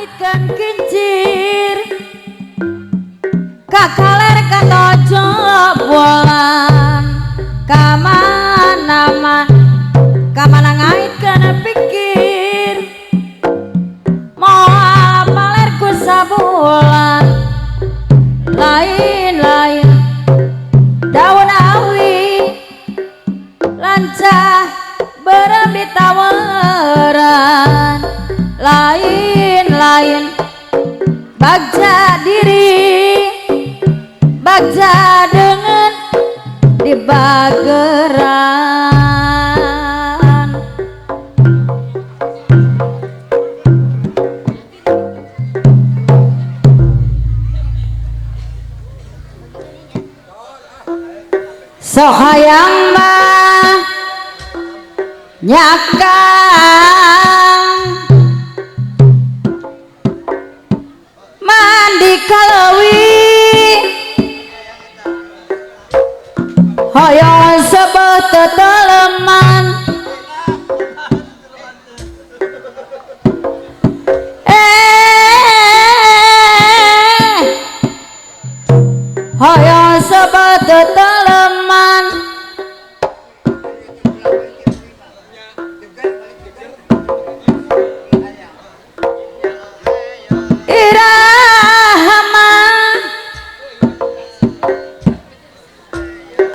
Ngaitkeun kincir kakaler katojo bolan kamana kamana ngaitkeun pikir moal paler ku sabulan lain-lain daun awi lancah berem di tawaran lain-lain bagja diri bagja dengan di bageran. Sok hayang mah nyakang mandi kalawi hoyong sebut teteleman hoyong sebut teteleman irahama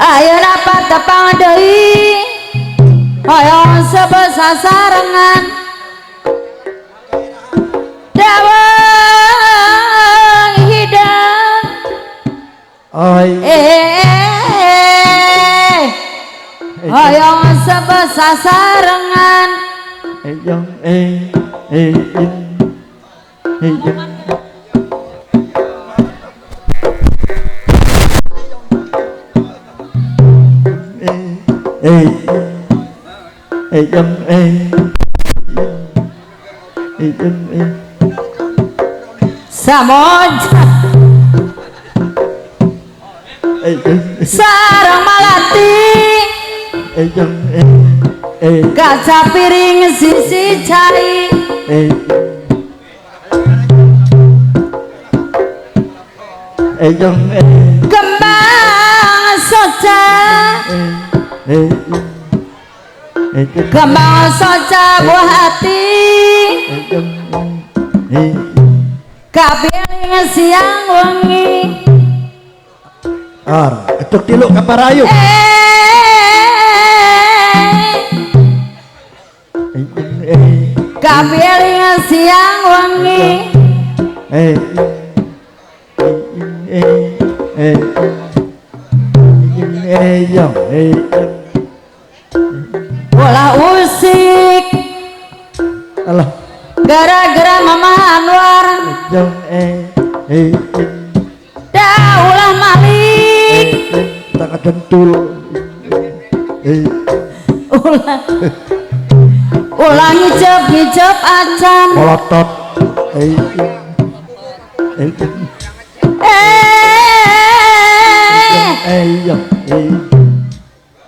ayeuna patepang deui hoyong sebut sasarengan dawang hidang hoyong sebut sasarengan samoja sarang malati kaca piring sisi cai kembang soca kembang soca buah hati kapiling siang wengi ar etuk tiluk kaparayu kapiling siang wengi ulah usik gara-gara Mama Anwar dah ulah malik tak kentul ulah ulah ngicep-ngicep acan molotot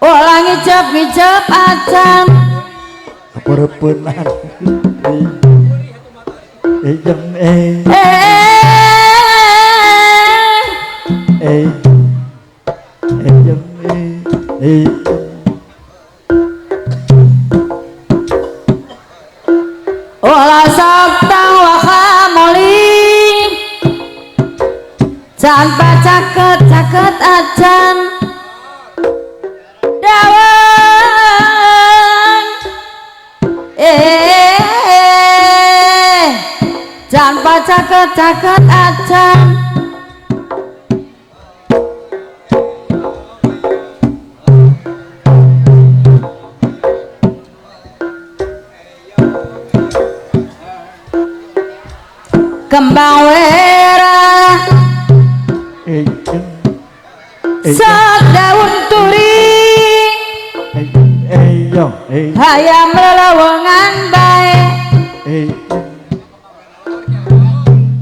ulah ngicep-ngicep acan apa-repenan ulah sok tawakhamoli can pacaket-caket acan dawang can pacaket-caket acan kembang werah sok daun turi hayam lelewongan bae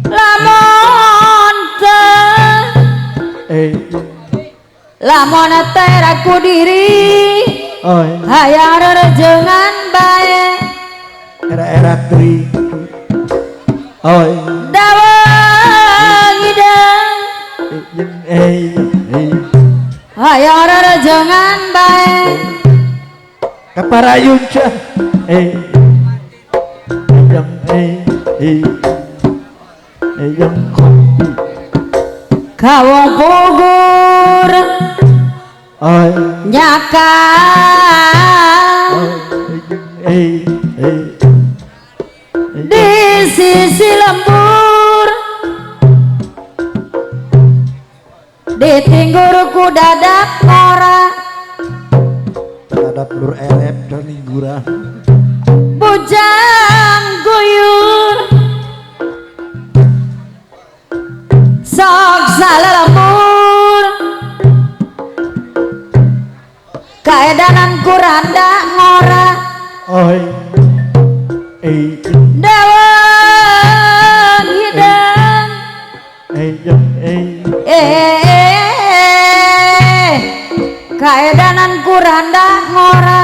lamun teh lamun teh raku diri hayang rerejengan bae era-era tri Oi Dawang hidang hayang rerejengan bae kaparayun cah yang yang kopi kawong pugur nyaka di sisi lembur ditinggur ku dadap ora dadap lur elep dan ningguran bujang guyur sok salelembur kaedanan kuranda ngora oi dawang hidang kaedanan kuranda ngora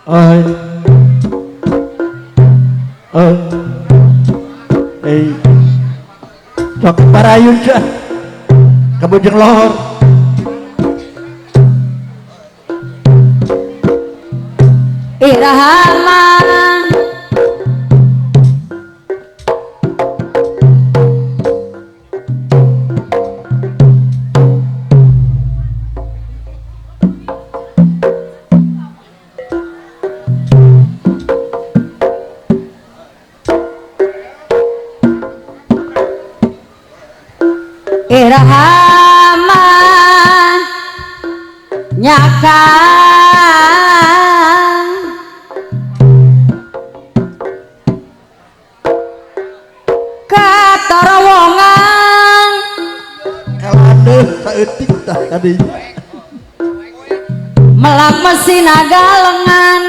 oi sok parayun cah kabujeng lohor irahama irahama nyaka katarowongan kaladeuh saeutik tah tadi melak mesin agalengan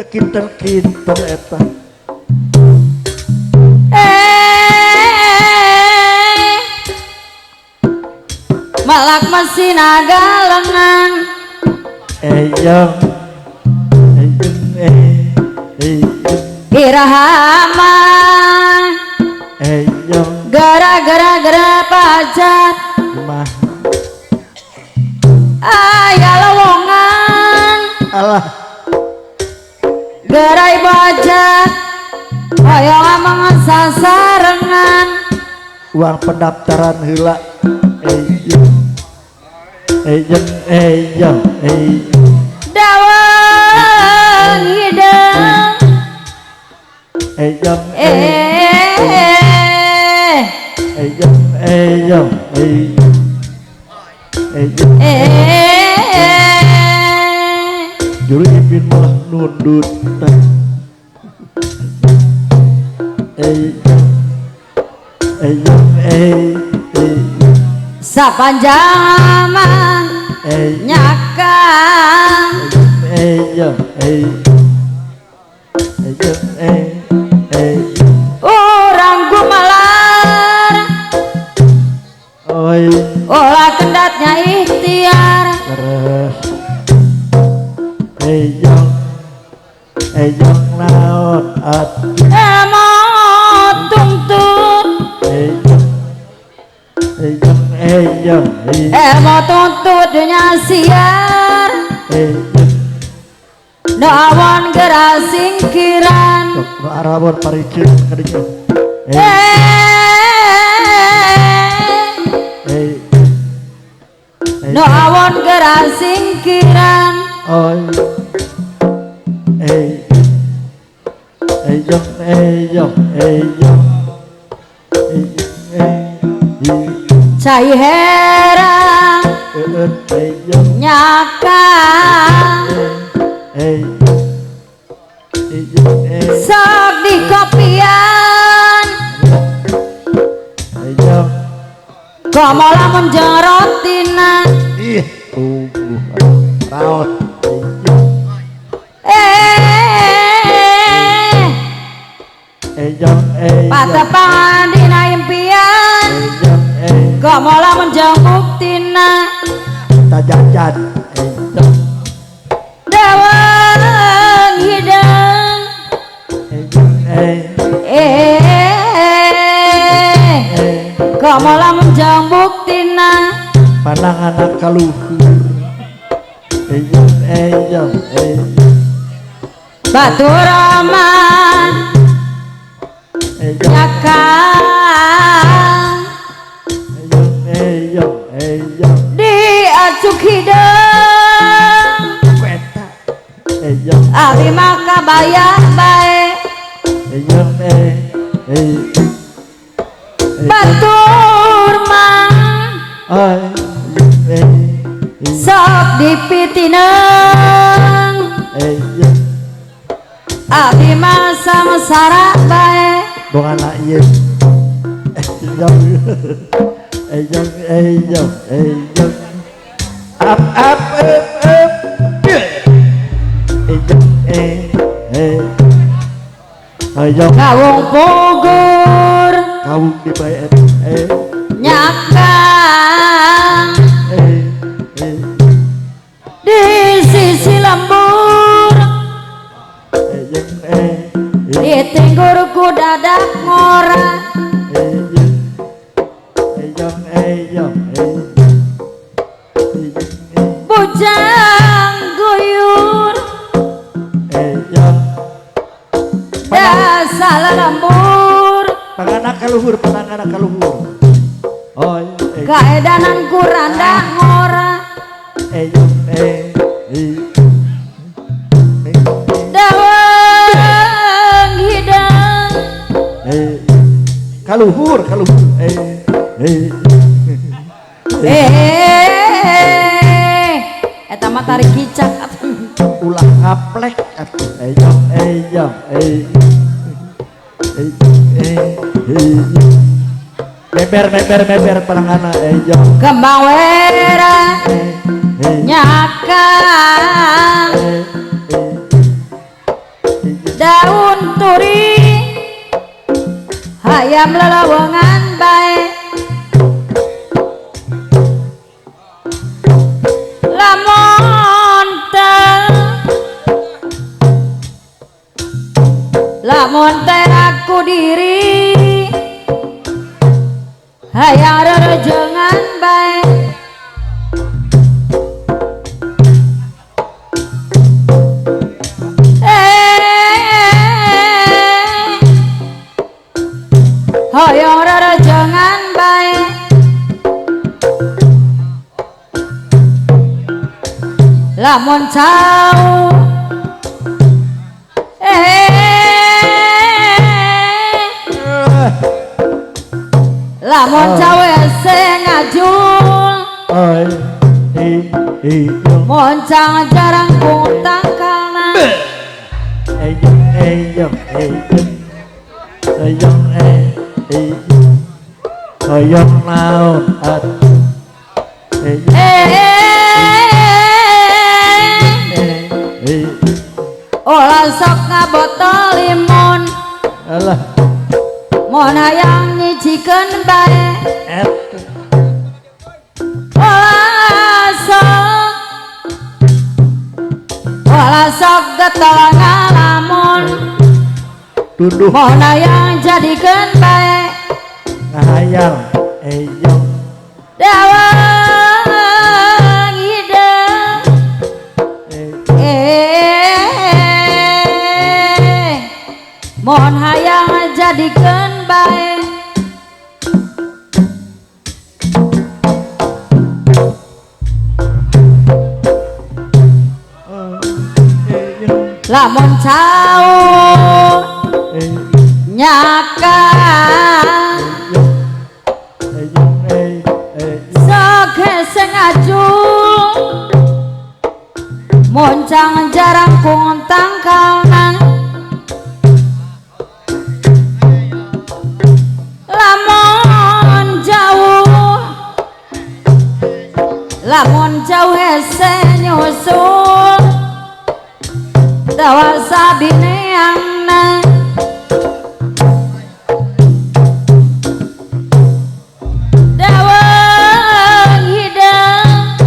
teu kinten-kinten eta melak mesin agalengan eyang irahama eyang gara-gara gara pajat mah aya lowongan alah gerai bajat hoyong amang sasarengan uang pendaftaran heula eyang dawang hidang eyang juru ipin malah nundut sapanjang aman nyaka urang gumelar olah kendatnya ikhtiar eyang naon atuh emo tungtut emo tuntut dunya siar no awon geura singkiran no arawon paricin kadinya no awon geura singkiran cai herang nyaka sok di kopian komo lamun jeung rotina ih tunggu raot patepangan dina impian komo lamun jeung buktina tajajan dawang hidang Komo lamun jang buktina panangan kaluhur eyong eyong batur mah nyakang eyong eyong eyong diacuk hideung eta eyong abi mah kabaya bae eyong batur mah sok dipitineng abi mah sangsara bae dong anak ieu eyong eyong eyong up up up up eyong eyong kawung pugur kawung di bae nyakang di sisi lembur ditinggur ku dadak ngora bujang guyur dasar lembur panganak kaluhur panganak kaluhur kaedanan ku randa ngora dawang hidang kaluhur kaluhur eta mah tarik kicak ulah ngaplek atuh eyong eyong beber beber beber panangana eyong kembang wera nyakang daun turi hayam lelawangan bae lamun teh lamun teh aku diri hayang rerejengan bae hayang rerejengan bae lamun cau lamun cau hese ngajul moncang jarang ku tangkalna hoyong naon atuh ulah sok ngabotol limun alah mun hayang nyicikeun bae ulah sok getol ngalamun tunduh mun hayang jadikeun bae ngahayal eyong dawang hideung mohon hayang jadikeun bae lamun cau nyakang sok hese ngajul moncang jarang ku tangkalna lamun jauh lamun jauh hese nyusul dawasa bineangna dawang hideung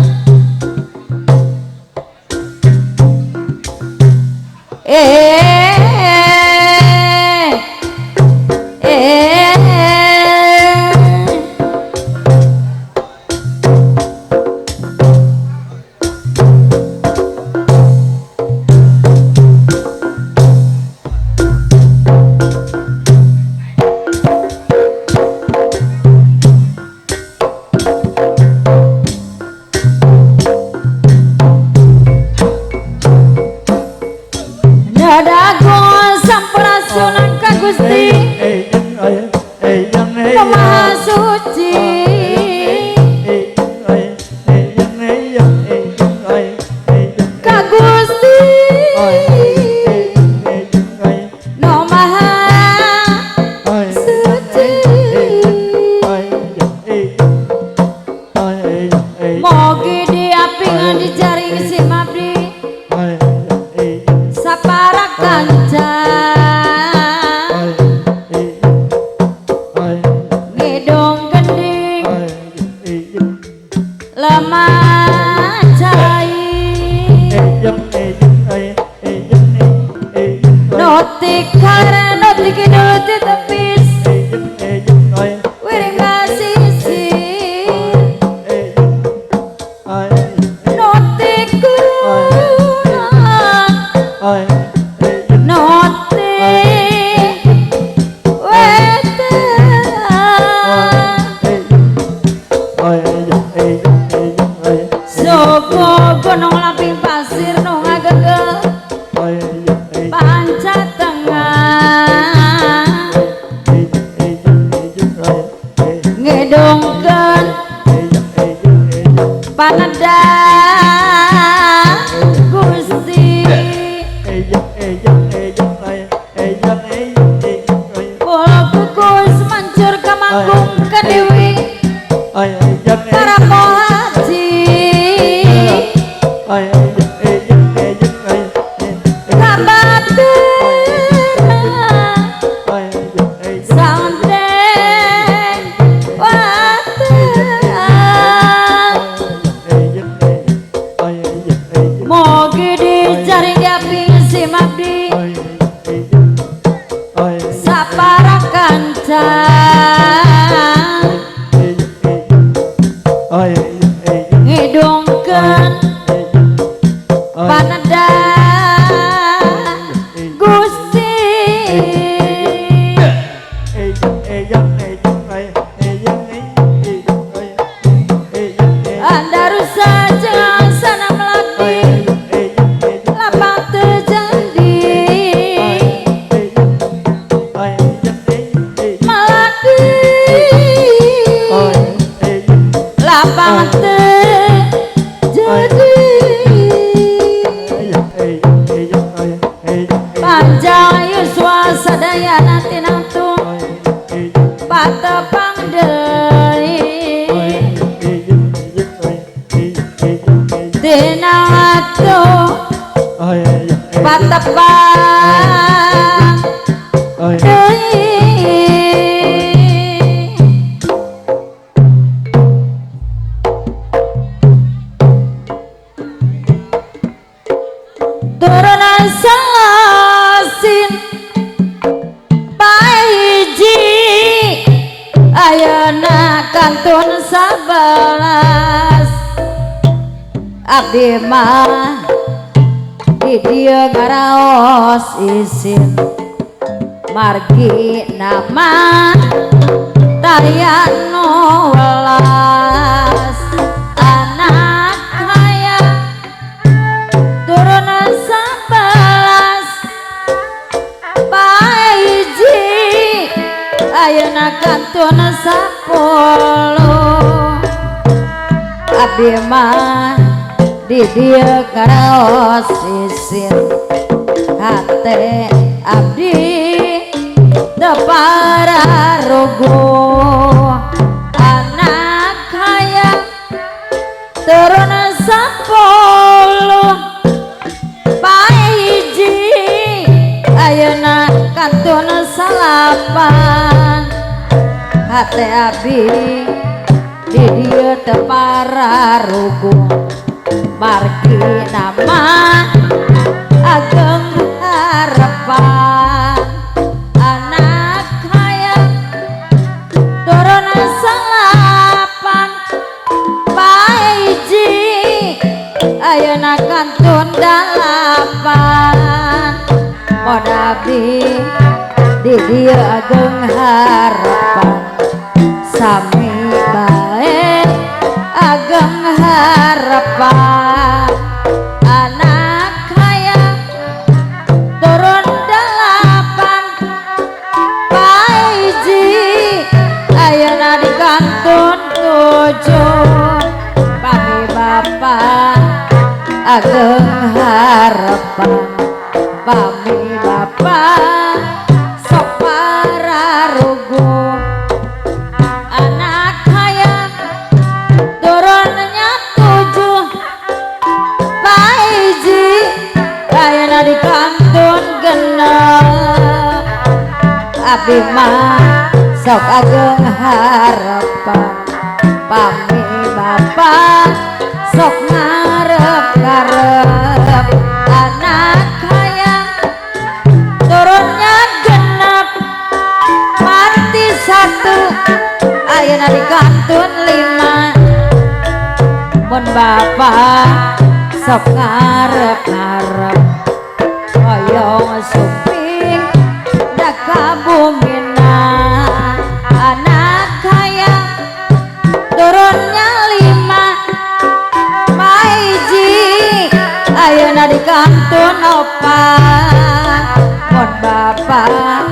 kalereno ti kidul ti tepis wiring masisir nu ti kulon nu ti wetan suku gunung laping pasir nu ngagegel panca tengah ngedongkeun panedang Gusti Pulo Kukus mancur ka manggung ka dewi para haji kabaturan santeng watan mogi dicari gaping simabdi sapara kanca ngidungkeun panedang Gusti Andarusa jeung sana melati lapang teu jadi melati lapang teu jadi panjang yuswa sadayana tinangtung patepang deui tinangtung patepang deui. Turunan salasin pae hiji ayeuna kantun 11 abdi mah di dieu ngaraos isin margi nama tarian nu welas anak hayang turunan 11 pae hiji ayeuna kantun 10 abdi mah di dieu karaos isin hate abdi teu pararuguh anak hayang turunan 10 pae hiji ayeuna kantun 9 hate abdi di dieu teu pararuguh margi nama ageng harapan anak hayang turunan 9 pae hiji ayeuna kantun 8 mun abdi di dieu ageng harapan sami bae ageng harapan anak hayang turun 8 pae hiji ayeuna di kantun 7 pami bapa ageng harapan pami bapa sok pararuguh anak hayang turunnya 7 pae hiji ayeuna di kantun 6 abdi mah sok ageng harapan pami bapa sok ngarep-ngarep anak hayang turunnya ayeuna di kantun 5. Mun bapak sok ngarep-ngarep hoyong sumping da ka bumina. Anak hayang turunnya 5 paiji ayeuna di kantun 4. Mun bapak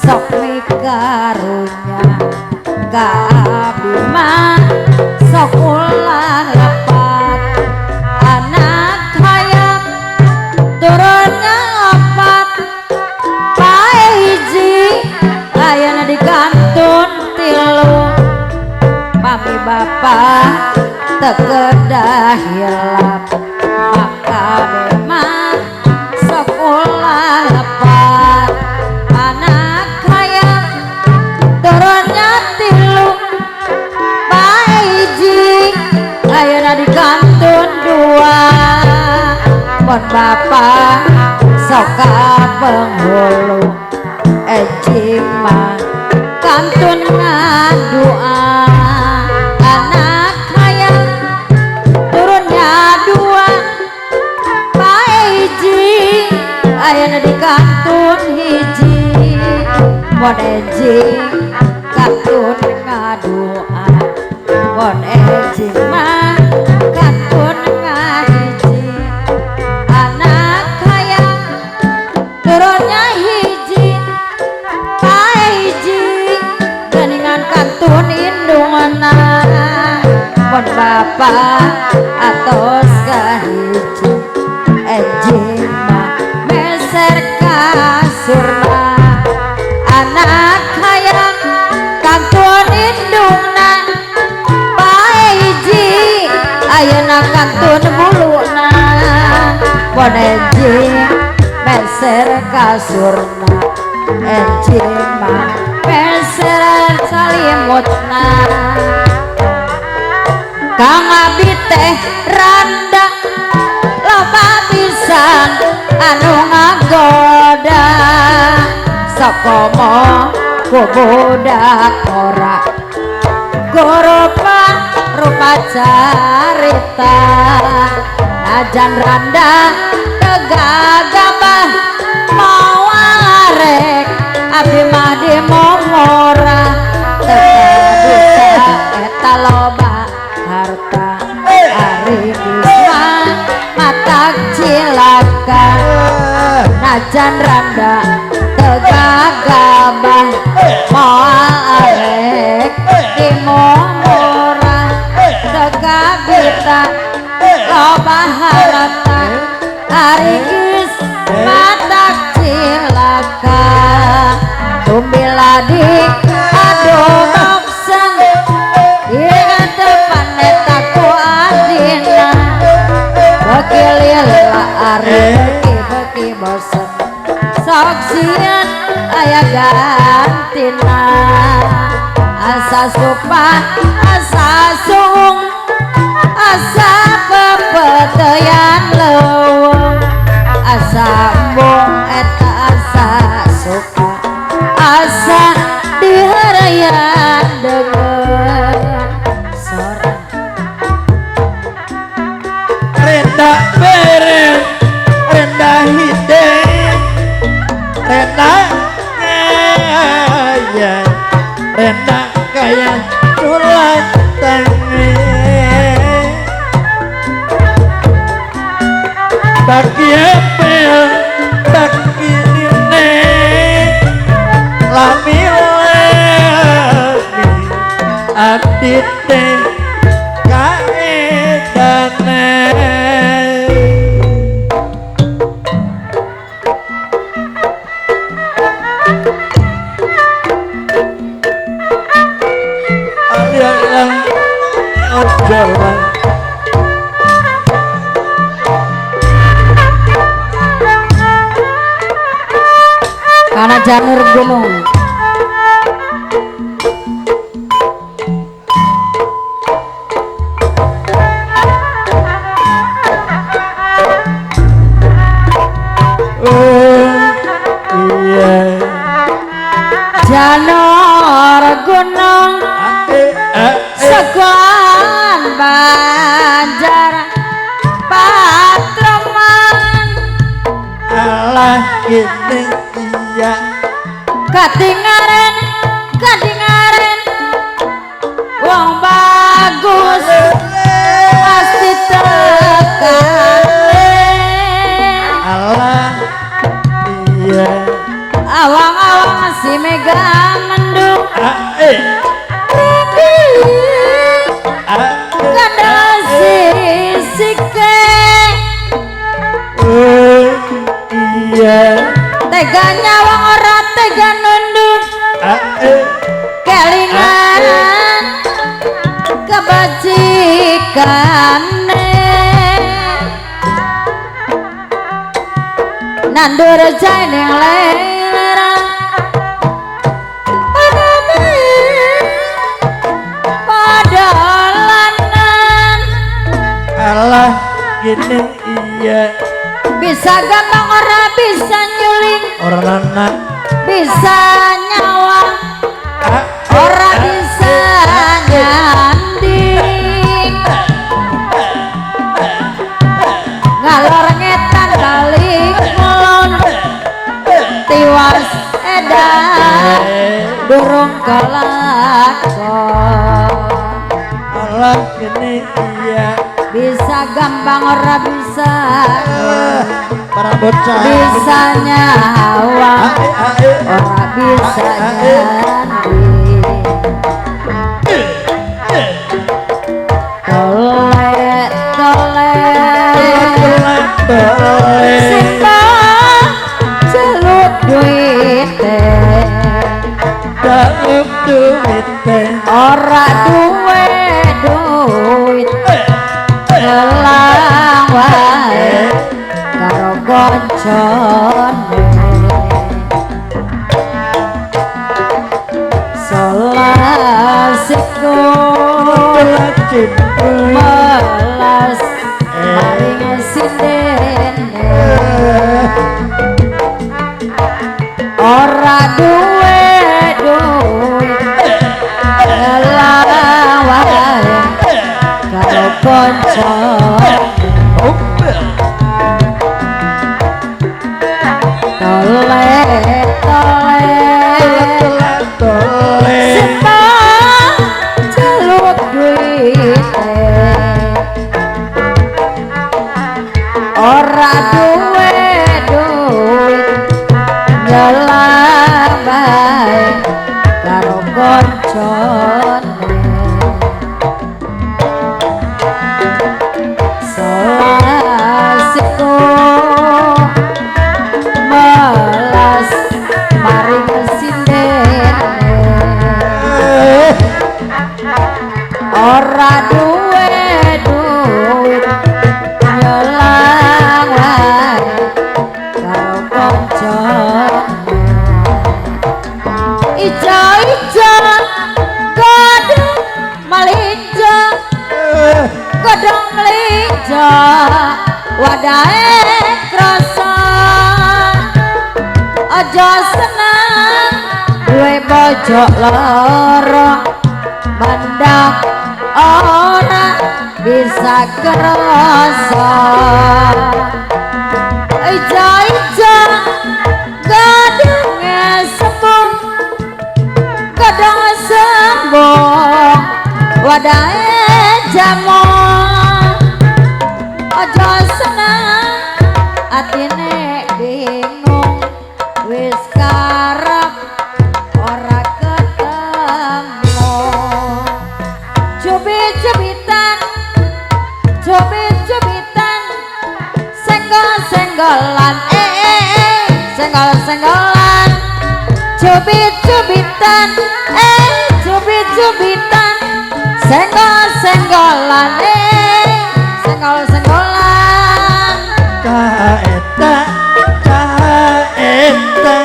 sok mikarunya ka abdi mah sok ulah lepat. Anak hayang turunnya 4 paiji ayeuna di kantun 3. Pami bapak teu kedah hilap maka memang sok ulah lepat. Anak hayang turunnya 3 paiji ayeuna di kantun 2. Mun bapak sok ka penghulu enjing mah kantun ngadua. Anak hayang turunnya 2 paiji ayeuna di kantun 1. Mun enjing kantun ngadua, mun enjing mah kantun ngahiji. Anak hayang turunnya 1 paiji geningan kantun indungna. Mun bapak atos kahiji enjing mah meser kasurna. Anak hayang kantun indungna paiji ayeuna kantun buluna. Mun enjing meser kasurna enjing mah meser salimutna. Kang abi teh randa loba pisan anu ngagoda, sakomo ku budak ora goropa rupa carita. Najan randa tegagabah moal arek abi mah dimomora. Teu bisa eta loba harta ari bisa matak cilaka. Najan randa tegagabah moal arek dimomora. Tegabita loba harta ari geus matak cilaka. Tumbiladi aduh moksen ingat depan eta ku adina. Beki lila ari beki beki bosen sok sieun aya gantina. Asa supa asa suung asa pepeteyan leuweung asa embung eta asa suka asa diharayan deungeun sora. Renda beren renda hideng renda kaya renda kaya tulang tangan baki apel baki nine lami lami abdi teh kaedane. Karena janur gunung Oh iya janur gunung. gini iya katingaren katingaren wong bagus pasti tekane Allah iya awang-awang si mega mendung kandel sisike iya tega nyawang ora tega nunduk kelingan kebajikane nandur jae ning leleran padha lanan alah gini iya bisa gampang ora bisa nyuling ora lanang bisa nyawang ora bisa nyanding ngalor ngetan balik ngulon tiwas edan durung kelakon alah gini iya bisa gampang ora bisa para bocah bisa nyawang ora bisa nyanding tolek tolek simbah celuk duite celuk duite ora duwe duit elang wae karo koncone solasiku melas maring sindene ora duwe duit elang wae karo koncone toleh toleh toleh simbah celuk duite ora duwe duit nyelang bae karo koncone solasiku melas maring sindene ora duwe duit nyelang wae karo koncone ijo-ijo godhong melinjo godhong melinjo wadahe krasa aja seneng duwe bojo loro mendak ora bisa krasa ijo-ijo godhonge sembung godhong sembung wadahe jamu aja seneng atine bingung wis karep ora ketemu cubit-cubitan cubit-cubitan senggol-senggolan senggol-senggolan cubit-cubitan cubit-cubitan senggol-senggolan senggol-senggolan kaeta kaeta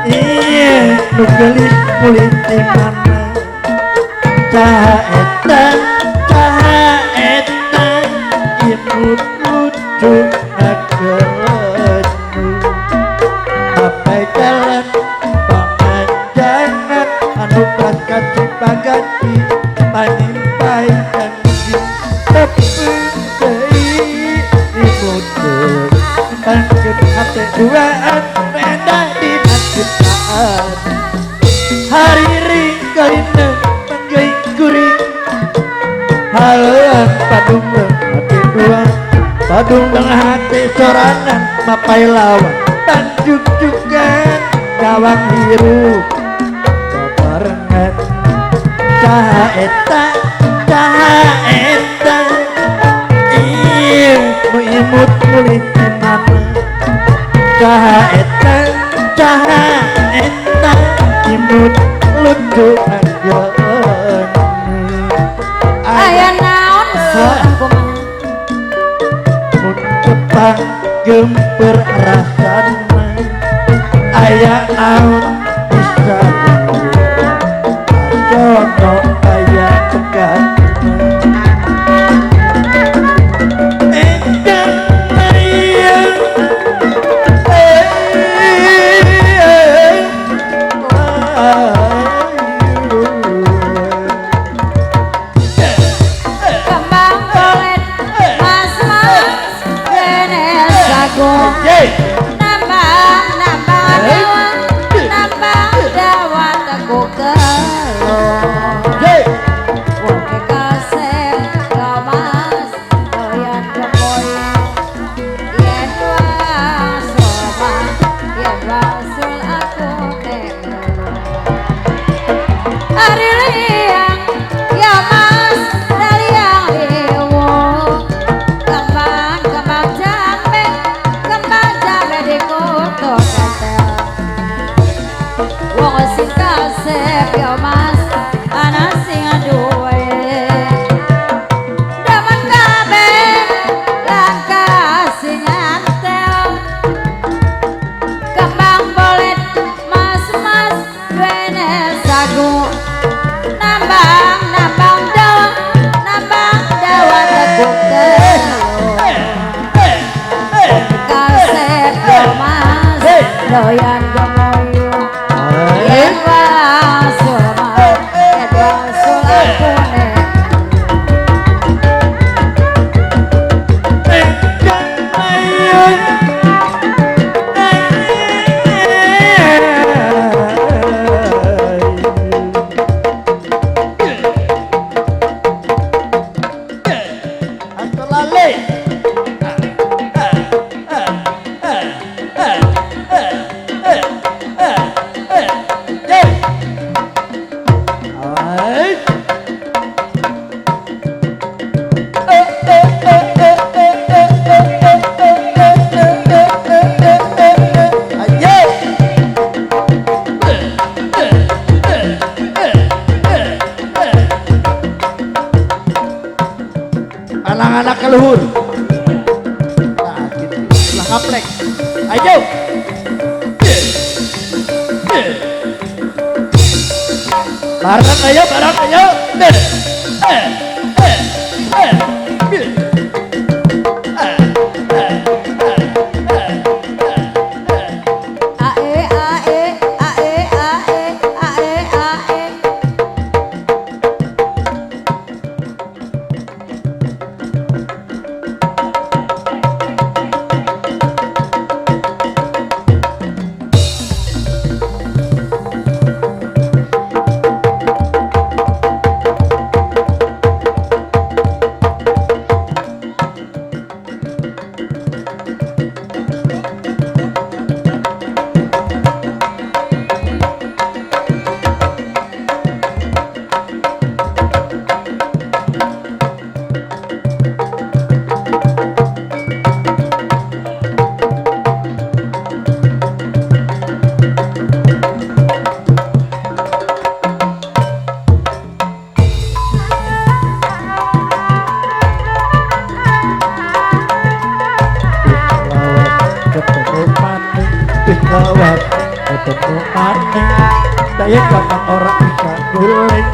iya nu geulis kulit di mana kaeta kaeta imut lucu ngagelecu sampai jalan panganjangan anu kaci pagati panimpai janji tepi deui imut tangkeun hate duaan beda dina ciptaan hariring kaina manggai kuring halan padung hati dua padung hati sorangan mapai lawan tanjuk-jukan nyawang hirup babarengan saha eta ieu nu imut mulih ti mana saha eta imut lucu anjeun Aya naon kumaha mun tepang gemper rasana aya naon bisa jono aya pegat endang aya Kembang bolet mas mas dene sago nambang nambang dawa nambang dawa teku kelo wong kasep mas doyan kepoyo yen wasoma yen wasul aku nek ari liang ya mas daliang liwo kembang kembang jambe dikutuk ketel wong sing kasep ya mas ana sing duwe demen kabeh lan kasih nyantel kembang bolet mas mas duwene sagu nambang nambang dawa nambang dawa tekuk telu kasep yo mas doyan gemoyo yen wasul mas yen wasul aku nek Anak-anak keluhur. Nah, gitu. Lah kaplek. Ayo. Bareng ayo, bareng ayo. Ae ae ae ae ae ae Lawat ketemu maning dayek gampang ora bisa guling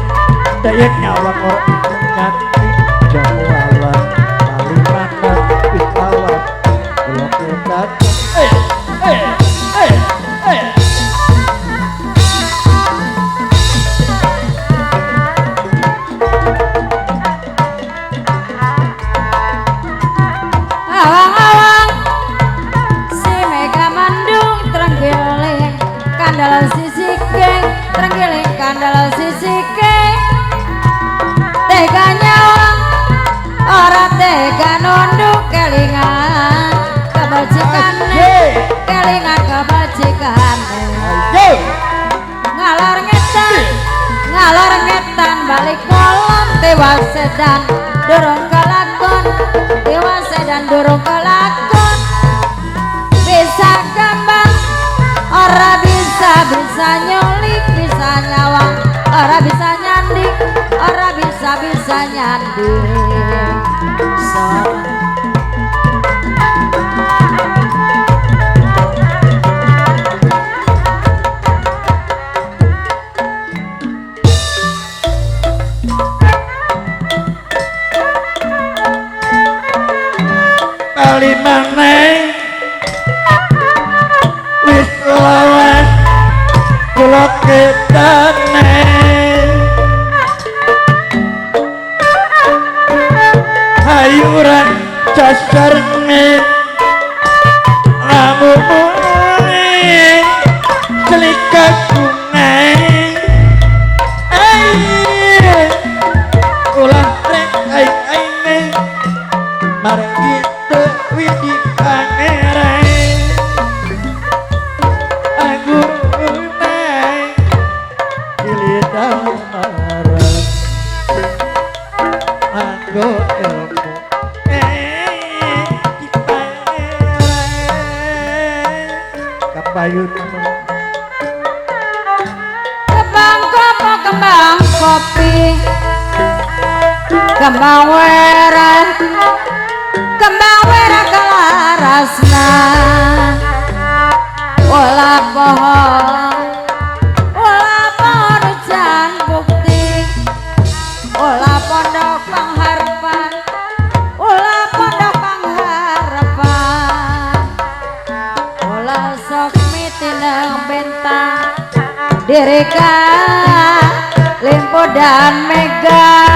dayek nyawang ora bisa nyanti jamu awan kalimantan wis lawas kula kedat awang-awang si Mega Manuk sisike, trenggiling kandel sisike. Tega nyawang ora tega nunduk kelingan kebajikane, kelingan kebajikane. Ngalor ngetan, ngalor ngetan balik kolon tewas sedan dorong kelakon, tewas sedan dorong kelakon. Bisa gambar ora bisa bisa nyulik, bisa nyawang ora bisa nyanding, ora bisa bisa nyanding. Bali maneh wis lawas kula ketane, hayuran casarne lamun mulih selikakunge. Ulah rek aing marang kita widi pangeran agurune dilidang marang anggo ilmu di pangeran kapayun. Kembang kopo kembang kopi, kembang werah, kembang werah kelarasna. Olah pohon, olah pohon hujan bukti, olah pondok pengharapan, olah pondok pengharapan. Olah sok mitineng bentang dirika limpo dan mega.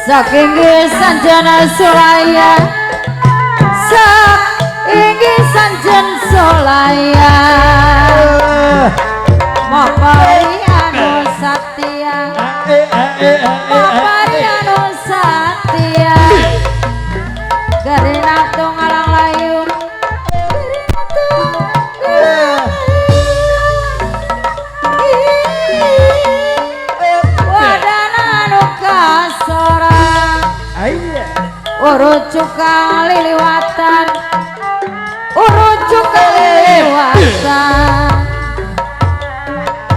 Saking sanjana sulaya, saking sanjan sulaya. Mapari anu satya, mapari anu satya. Gerina tunggalang layun, gerina tunggalang layun. Wadana anu kasorang, urut cukang liliwatan, urut cukang liliwatan.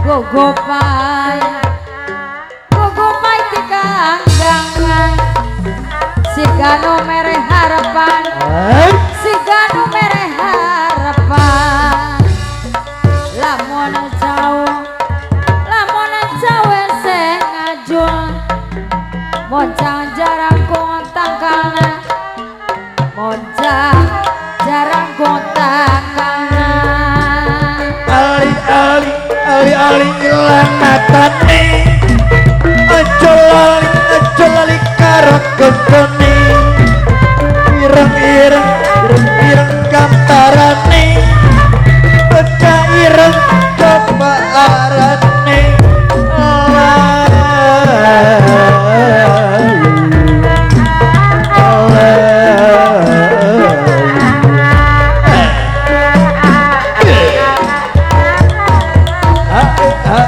Gogopai, gogopai tikanggangan. Sigano mere harapan, sigano mere harapan. Lamun jauh, lamun jauh eseh ngajul, moncang jarang kontang kana, moncang jarang kontang kana. Ali ali ali ali ilang matane, aja lali aja lali karo koncone. Ireng ireng ireng ireng gambarane, bocah ireng coba arane.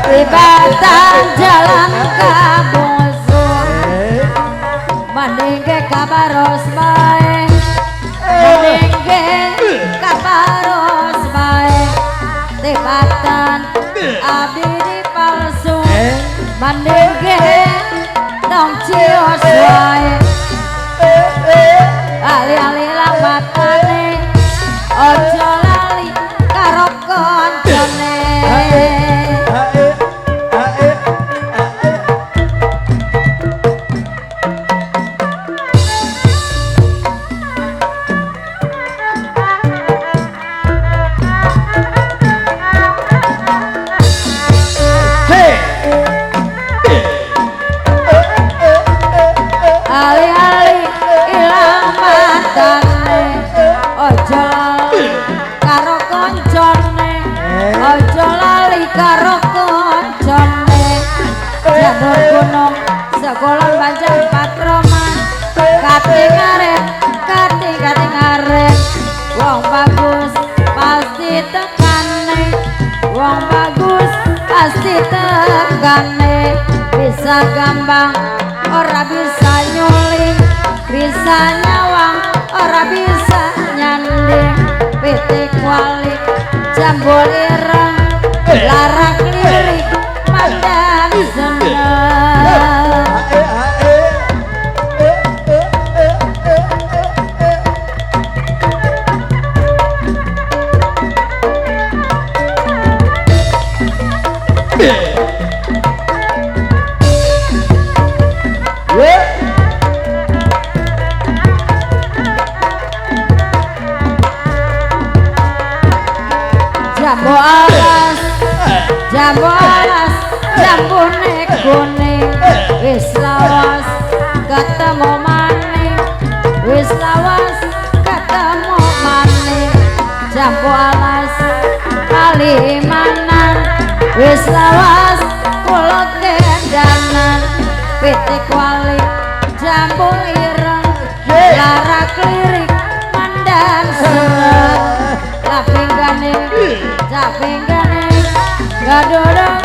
Di batang jalan kabungsu, mandingke kabaros bae, mandingke kabaros bae. Tibatan abdi di palsu, mandingke tong cios wae. Ali-ali lamatane, ojo lali karo koncone. Aja lali karo kancane. Janur gunung sekolah banjar patroma. Kate ngaret, kate kate ngaret. Wong bagus pasti tekane. Wong bagus pasti tekane. Bisa gambang ora bisa nyuling, bisa nyawang ora bisa nyanding. Pitik walik jambul ireng, larak lirik mandan seneng. Jambu alas, jambu alas, jambune kuning. Wis lawas ketemu maning, wis lawas ketemu maning. Jambu alas kalimanan, wis lawas kula kendanan. Pitik walik jambu ireng, larak lirik mandan seneng. Lapinggane, capinggane, gadodong